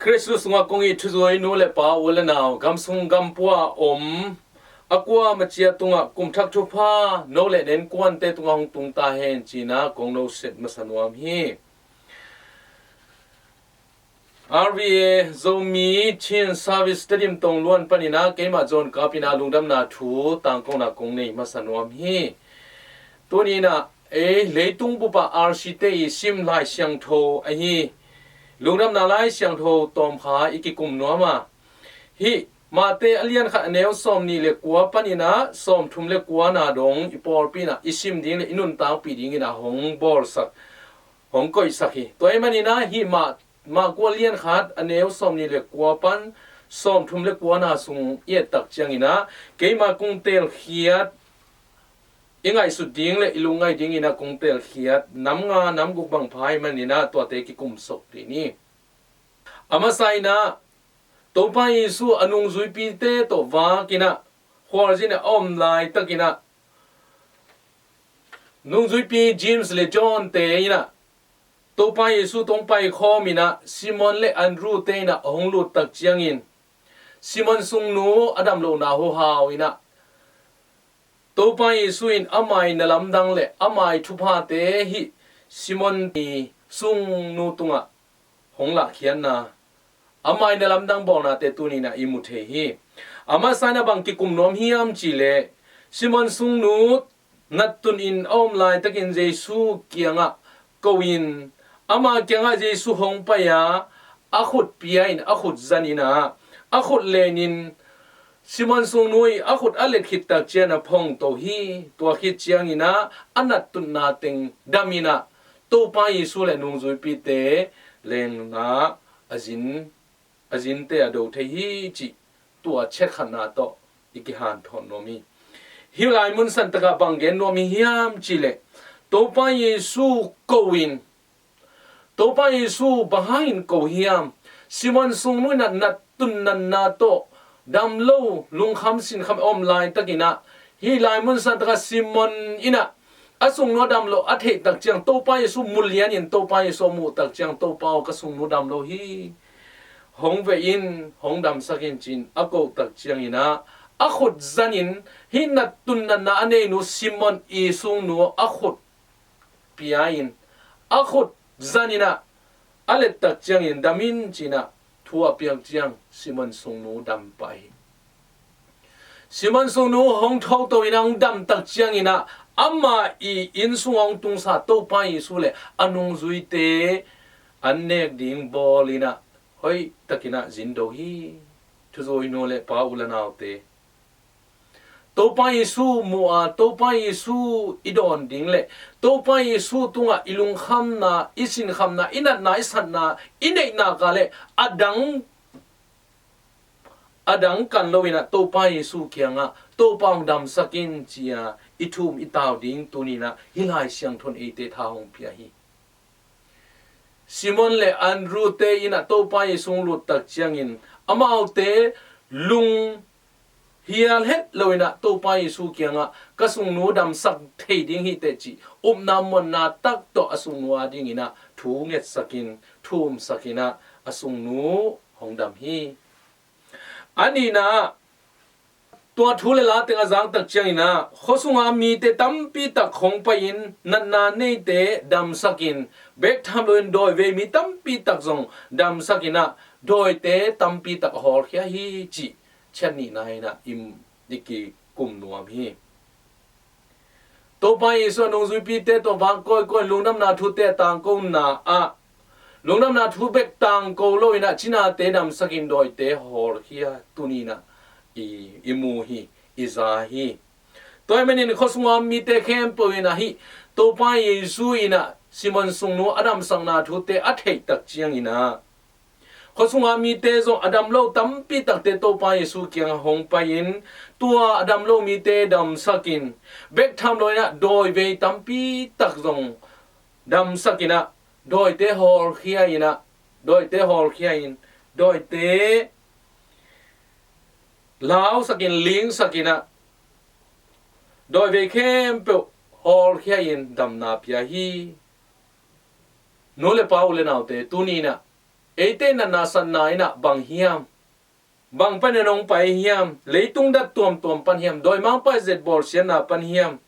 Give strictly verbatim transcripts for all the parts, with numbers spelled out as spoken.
Khristu sungah kong it thuzui nu le pa, u le nau, gam sung gam pua om a kua macia tungah kum thak thupha no le nen kuante tungah hong tung ta hen cina kong no set masa nuam hi. R V A Zomi Chin Service Tedim Tongluan panin ah keimah John Kap in ah lungdamna thu tangkona kong nei masa nuam hi. Tuni in ah ei leitung bup ah R C te i sim Lai Siangtho ahi lungdamna Lai Siangtho tawmkha i kikum nuam a, hih Mate a lian khat a neu sawmnih le kua panin ah sawmthum le kuana dong i pawlpi in ah i sim ding le i nuntakpih dingin ah hong bawlsak, hong koihsak hi. Tua ahih manin ah hih mah, Marku a lian khat a neu sawmnih le kua pan sawmthum le kuana sung i et tak ciangin ah keimah kong telkhiat, i ngaihsut ding le i lungngaih dingin ah kong telkhiat nam nga nam guk bang pha ahih manin ah tuate kikum sawk dih ni. A masa in ah Topa Jesu a nungzuipite tawh vak in ah khualzin a om laitakin ah nungzuipi James le John te in ah Topa Jesu tawh hong paikhawm in ah Simon le Andrew te in ah a hong lut tak ciangin Simon sungnu a dam lohna huhau in ah Topa Jesu in ama i na lamdang le ama i thuphate hih Simon i sungnu tungah hong lahkhiatna, ama i na lamdang bawlnate tuni in ah i mu thei hi. A masa in ah bang kikum nuam hiam cih leh Simon sungnu nattun in a om laitakin Jesu kiangah ko in, ama kiangah Jesu hong pai a, a khut pia in, a khut zan in ah a khut len in Simon sungnu i a khut a let khit tak ciang a phongto hi. Tua khit ciangin ah a nattutna teng dam in ah Topa Jesu le nungzuipite lengna a zin, a zinte a do thei hi cih tua chet khatna tawh i kihanthawn nuam hi. Hih lai mun santakah bang gen nuam hi hiam cih leh Topa Jesu ko in, Topa Jesu bang hangin ko hiam? Simon sungnu in ah nattun natna tawh dam lo, lungkham sinkham a om laitakin ah hih lai mun santakah Simon in ah a sungnu a dam lo a theih tak ciang Topa Jesu mu lian in Topa Jesu a muh tak ciang Topa aw ka sungnu dam lo hi. Hong ve in, hong damsak in ci-in a koh tak ciangin ah a khut zan in hih nattun natna a neinu Simon i sungnu a khut pia in a khut zan in ah a let tak ciangin dam in ci-in ah thu a piak ciang Simon sungnu dam pah hi. Simon sungnu hong thoto in ah hong dam tak ciangin ah ama i inn sungah hong tungsa Topa Jesu le a nungzuite an nek ding bawl in ah hoih takin ah zin do hi. Thuzui nu le pa, u le naute, Topa Jesu mu a, Topa Jesu i dawn ding le Topa Jesu tungah i lungkhamna, i sinkhamna, i natna, i satna i neih nak leh a dang, a dang kan lo in ah Topa Jesu kiangah Topa hong damsak in ci-a i thum i tau ding tuni in ah hih Lai Siangtho in eite tha hong pia hi. Simon le Andrew te in ah Topa Jesu hong lut tak ciangin amaute lung hial het lo in ah Topa Jesu kiangah ka sungnu damsak thei ding hi teh cih upna muanna tak tawh a sungnu a dingin ah thu ngetsak in, thumsak in ah a sungnu hong dam hi. A nihna ah tua thu le la teng a zak tak ciangin ah khuasunga mite tampi tak hong pai in natna neite damsak in, bek tham lo in dawivei mi tampi tak zong damsak in ah dawite tampi tak a hawlkhia hi cih ciat nihna in ah i, i kikum nuam hi. Topa Jesu a nungzuipite tawh vak kawikawi in lungdamna thute a tangkona ah lungdamna thu bek tangko lo in ah cinate damsak in dawite hawlkhia tuni in ah i, i mu hi, i za hi. Tua ahih manin khuasunga mite khempeuh in ah hih Topa Jesu in ah Simon sungnu a damsakna thute a theih tak ciangin ah khuasunga mite zong a dam lo tampi takte Topa Jesu kiangah hong pai in tua a dam lo mite damsak in, bek tham lo in ah dawivei tampi tak zong damsak in ah dawite hawlkhia in ah, dawite hawlkhia in, dawite lausak in, lingsak in ah dawivei khempeuh hawlkhia in damna pia hi. Nu le pa, u le naute, tuni in ah eite natna satna in ah bang hiam? Bang panin hong pai hiam? Leitung dat tuamtuam pan hiam? Dawimangpa i zet bawlsiatna pan hiam?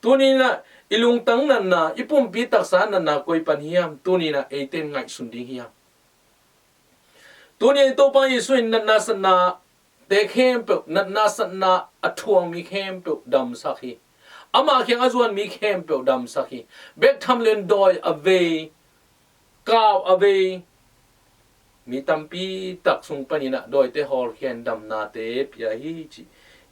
Tuni in ah i lungtang natna, i pumpi taksa natna koi pan hiam? Tuni in ah eite in ngaihsun ding hiam? Tuni in Topa Jesu in natna satnate khempeuh, natna satna a thuak mi khempeuh damsak hi. Ama kiang a zuan mi khempeuh damsak hi. Bek tham leh dawi a vei, kau a vei, mi tampi tak sung panin ah dawite hawlkhia in damnate pia hi cih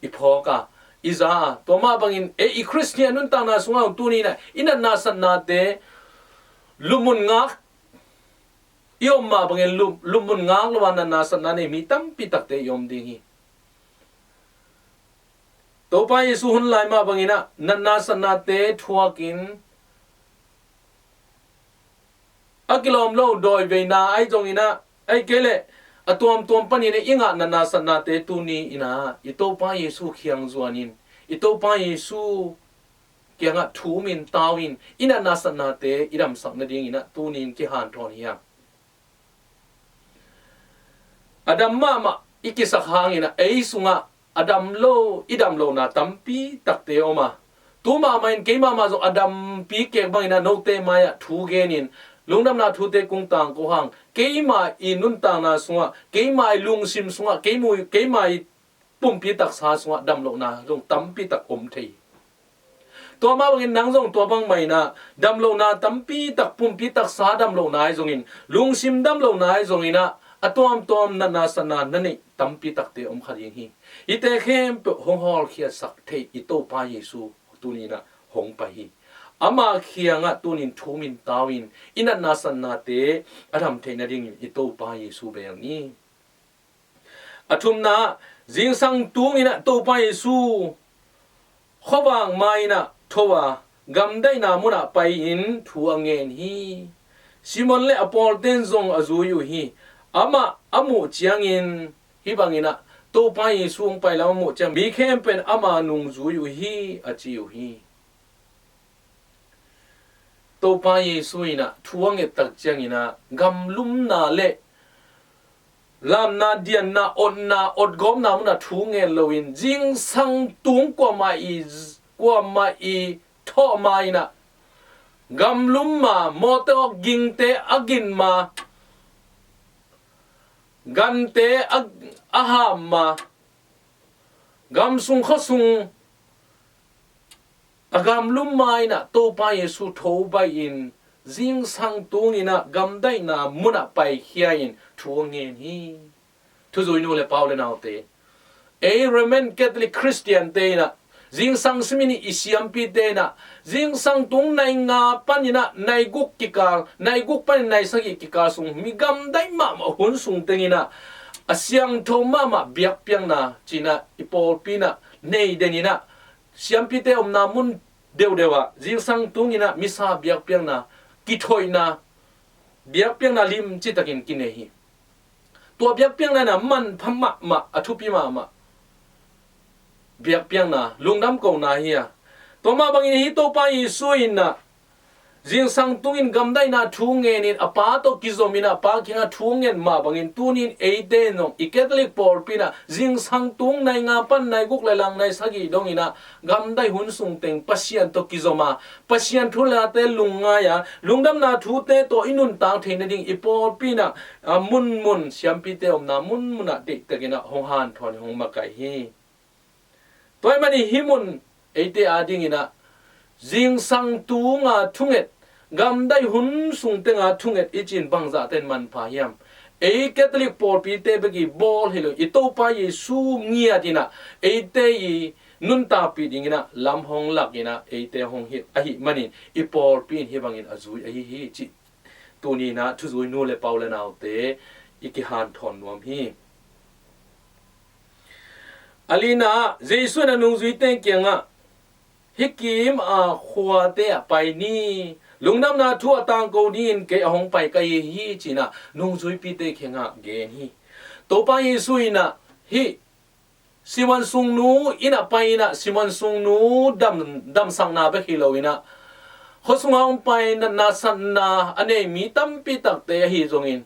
i phawk a, i za a. Tua mah bangin ei i Khristian nuntakna sungah tuni in ah i natna satnate lupmun ngak i om mah bangin lup, lupmun ngak lo a natna satna nei mi tampi takte i om ding hi. Topa Jesu hun lai mah bangin ah natna satnate thuakin a kilawm lo dawi veina ahi zongin ah, ahih kei leh a tuamtuam panin i ngah natna satnate tuni in ah i Topa Jesu kiang zuanin, i Topa Jesu kiangah thum in, tau in, i natna satnate i damsak nadingin ah tuni in kihanthawn hi hang. A dam mahmah i kisak hangin ah ei sungah a dam lo, i dam lohna tampi takte om a, tu mahmah in keimah mah zong a dampi kek bangin ah note mai-ah thu genin lungdamna thute kong tangko hang, keimah i nuntakna sungah, keimah i lungsim sungah, keimah, keimah i pumpi taksa sungah dam lohna zong tampi tak om thei. Tua mah bangin nang zong tua bangmah in ah dam lohna tampi tak, pumpi taksa dam lohna ahi zongin, lungsim dam lohna ahi zongin ah a tuamtuam natna satna na neih tampi takte om kha ding hi. Hihte khempeuh hong hawlkhiatsak thei i Topa Jesu tuni in ah hong pai hi. Ama kiangah tuni in thum in, tau in, i natna satnate a dam theih nadingin i Topa Jesu bel ni. A thumna, zingsang tungin ah Topa Jesu khuavak mai-in ah tho a, gamdaihna munah pai-in thu a ngen hi. Simon le a pawlte'n zong a zui uh hi. Amah a muh ciangin, hih bangin ah Topa Jesu hong pai lam a muh ciang mi khempeuh in ama nungzui uh hi, a ci uh hi. Topa Jesu in ah thu a nget tak ciangin ah gamlumna le lamna, dianna, otna, otgawpna munah thu ngen loin, zingsang tung kuamah i, kuamah i thawh ma-in ah gamlum ma, mawtaw gingte a gin ma, gante a, a ham ma, gamsung khuasung a gamlum ma-in ah Topa Jesu tho baih in, zingsang tungin ah gamdaihna munah paikhia in thu a ngen hi. Thuzui nu le pa u le naute, ei Roman Catholic Christian-te in ah, zingsang simin i siampite in ah, zingsang tung nai nga panin ah nai guk kikal, nai guk panin nai sagih kikal sung, mi gamdaih mahmah hun sung tengin ah a siangtho mahmah biakpiakna ci-in ah i pawlpi in ah nei den in ah, siampite omna mun deuhdeuh ah zingsang tungin ah misa biakpiakna, kithoihna biakpiakna limci takin kinei hi. Tua biakpiakna in ah manpha mahmah, a thupi mahmah biakpiakna, lungdam kohna hi a. Tua mah bangin hih Topa Jesu in ah zingsang tungin gamdaihna thu ngenin a Pa tawh kizomin ah a Pa kiangah thu ngen mah bangin, tuni in eite in zong i Catholic pawlpi in ah zingsang tung nai nga pan nai guk le lang nai sagih dongin ah gamdaih hun sung teng Pasian tawh kizom a, Pasian thu le late lungngai a, lungdamna thute tawh i nuntak theih nading i pawlpi in ah, a, munmun, siampite omna munmun ah deihtakin ah hong hanthawn, hong makaih hi. Tua ahih manin hih mun eite adingin ah zingsang tunga thunget, gamdaih hun sung tenga thunget i ci-in bangzahte in manpha hiam? Ei Catholic pawlpite bek i bawl hi lo, i Topa Jesu ngiatin ah eite i nuntakpih dingin ah lam hong lakin ah eite hong hilh ahih manin i pawlpi in hih bangin a zui ahi hi cih tuni in ah thuzui nu le pa u le naute, i kihanthawn nuam hi. A lina, Jesu in a nungzuite kiangah, hih kim a khuate ah pai ni, lungdamna thu a tangko dingin kei a hong pai ka hi hi, ci-in ah nungzuipite kiangah gen hi. Topa Jesu in ah hih Simon sungnu inn ah pai-in ah, Simon sungnu dam, damsakna bek hi loin ah, khua sungah hong pai-in ah natna satna a nei mi tampi takte ahi zongin,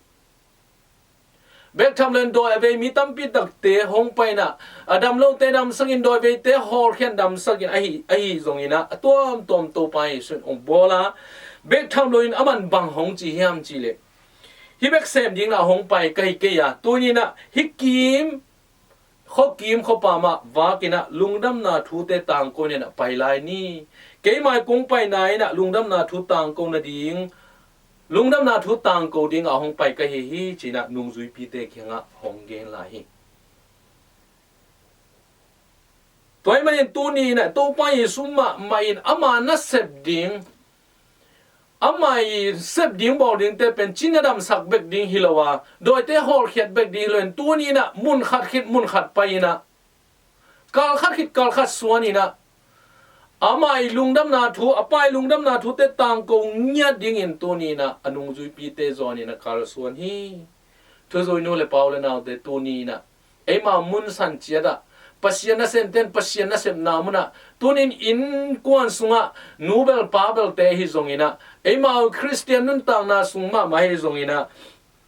Bek tham loin dawi a vei mi tampi takte hong pai in ah, a dam lote damsak in, dawi veite hawlkhia in damsak in, ahi, ahi zongin ah, a tuamtuam Topa Jesu in hong bawl a, bek tham loin aman bang hong ci hiam cih leh, hih bek sem dingin ah hong pai ka hi kei a, tuni in ah hih kim, khuakim khuapa mah vak in ah lungdamna thute tangko in ah pai lai ni. Keimah kong paina in ah lungdamna thu tangko nading, lungdamna thu tangko dingin ah hong pai ka hi hi, ci in ah nungzuipite kiangah hong gen lai hi. Tua ahih manin tuni in ah Topa Jesu mahmah in ama nasep ding, ama i sep ding bawl dingte pen cina damsak bek ding hi lo a, dawite hawlkhiat bek ding hi lo in, tuni in ah mun khat khit mun khat pai in ah, kal khat khit kal khat suan in ah, ama i lungdamna thu, a Pa i lungdamna thute tangko ngiat dingin tuni in ah a nungzuipite zawn in ah kalsuan hi. Thuzui nu le pa u le naute, tuni in ah eimau mun san ciat ah, Pasian nasemte in Pasian nasepna mun ah, tuni in innkuan sungah nu bel pa belte hi zongin ah, eimau Khristian nuntakna sung mahmah hi zongin ah,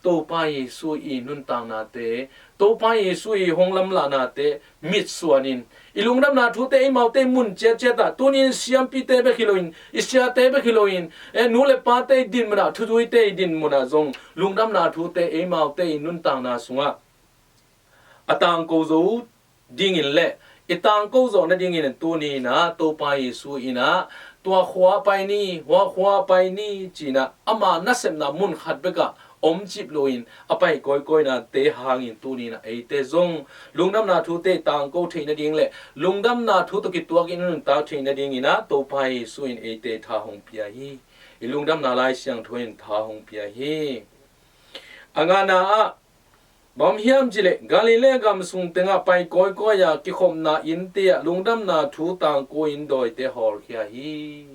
Topa Jesu i nuntaknate, Topa Jesu i hong lamlahnate mitsuan in, i lungdamna thute eimaute i mun ciatciat ah, tuni in siampite bek hi lo in, i siate bek hi lo in, e, nu le pate i dinmun ah, thuzuite i dinmun ah zong lungdamna thute eimaute i nuntakna sungah a tangko zo dingin le i tangko zawh nadingin tuni in ah Topa Jesu in ah, tua khua pai ni, hua khua pai ni, ci in ah ama nasepna mun khat bek ah om cip lo in a pai kawikawi nate hangin tuni in ah eite zong lungdamna thute tangko theih nading le lungdamna thu tawh kituak in nuntak theih nadingin ah Topa Jesu in eite tha hong pia hi. I lungdamna Lai Siangtho in tha hong pia hi. A ngana ah, bang hiam cih leh Galilee gam sung tengah pai kawikawi a kikhopna innte ah lungdamna thu tangko in dawite hawlkhia hi.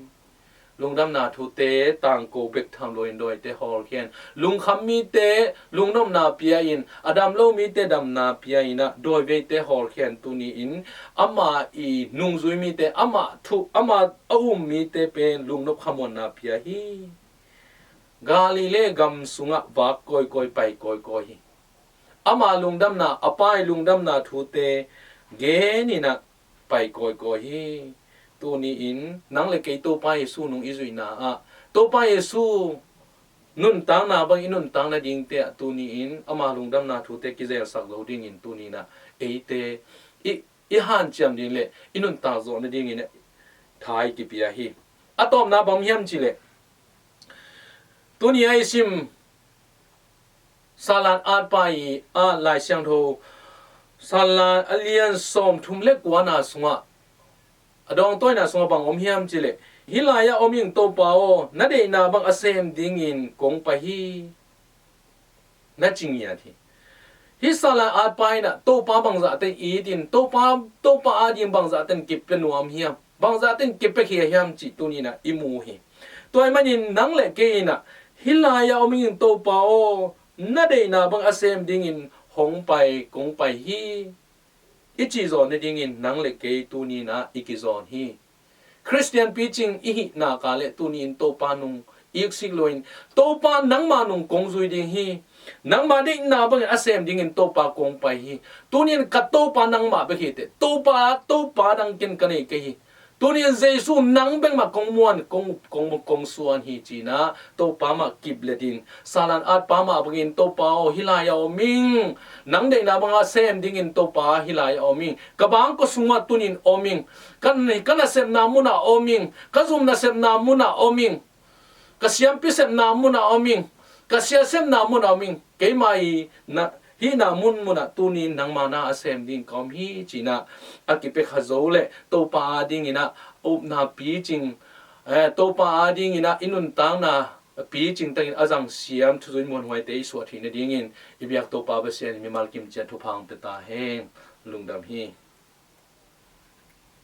Lungdamna thute tangko bek tham lo in dawite hawlkhia in, lungkham mite lungnopna pia in, a dam lo mite damna pia in ah dawi veite hawlkhia in, tuni in ama i nungzui mite, ama thu, ama a um mite pen lungnop khamuanna pia hi. Galilee gam sungah vak kawikawi, pai kawikawi hi. Ama lungdamna, a Pa i lungdamna thute gen in ah pai kawikawi hi. Tuni in nang le kei Topa Jesu nung i zuihna ah, Topa Jesu nuntakna bang i nuntak nadingte ah tuni in ama lungdamna thute kizelsak zo dingin tuni in ah eite i, i hanciam ding le i nuntak zawh nadingin ah tha i kipia hi. A tawpna bang hiam cih leh, tuni a i sim Salan atpa i a Lai Siangtho, Salan a lian sawmthum le kuana sungah, a dawngtawina sungah bang om hiam cih leh, hih lai-ah om ing Topa aw, na deihna bang a sem dingin kong pai hi, na ci ngiat hi. Hih Salan atpa in ah Topa bangzahte in it in, Topa, Topa ading bangzahte in kipia nuam hiam, bangzahte in kipia khia hiam cih tuni in ah i mu hi. Tua ahih manin nang le kei in ah, hih lai-ah om ing Topa aw, na deihna bang a sem dingin hong pai, kong pai hi, i cih zawn nadingin nang le kei tuni in ah i kizawn hi. Khristian picing i hih nak leh tuni in Topa nung iksik lo in, Topa nangma nung kong zui ding hi. Nangma deihna bangin a sem dingin Topa kong pai hi. Tuni in ka Topa nangmah bek hi teh. Topa, Topa dang ken ka nei kei hi. Tuni in Jesu nang bek mah kong muan, kong, kong, kong suan hi ci-in ah Topa mah kip let in, Salan atpa mah bangin Topa aw, hih lai-ah om ing. Nang deihna bang a sem dingin Topa hih lai-ah om ing. Ka bangkua sungah tuni in om ing. Ka, ka nasepna munah om ing. Ka zum nasepna munah om ing. Ka siampi sepna munah om ing. Ka sia sepna munah om ing. Keimah i na, hihna munmunah tuni in nangma na a sem ding ka om hi ci-in ah a kipia kha zo leh Topa adingin ah a upna picing, eh, Topa adingin ah i nuntakna picing takin a zang siam thuzui muanhuaite i suah theih nadingin i biak Topa Pasian in mimal kimciat thupha hong pia ta hen. Lungdam hi.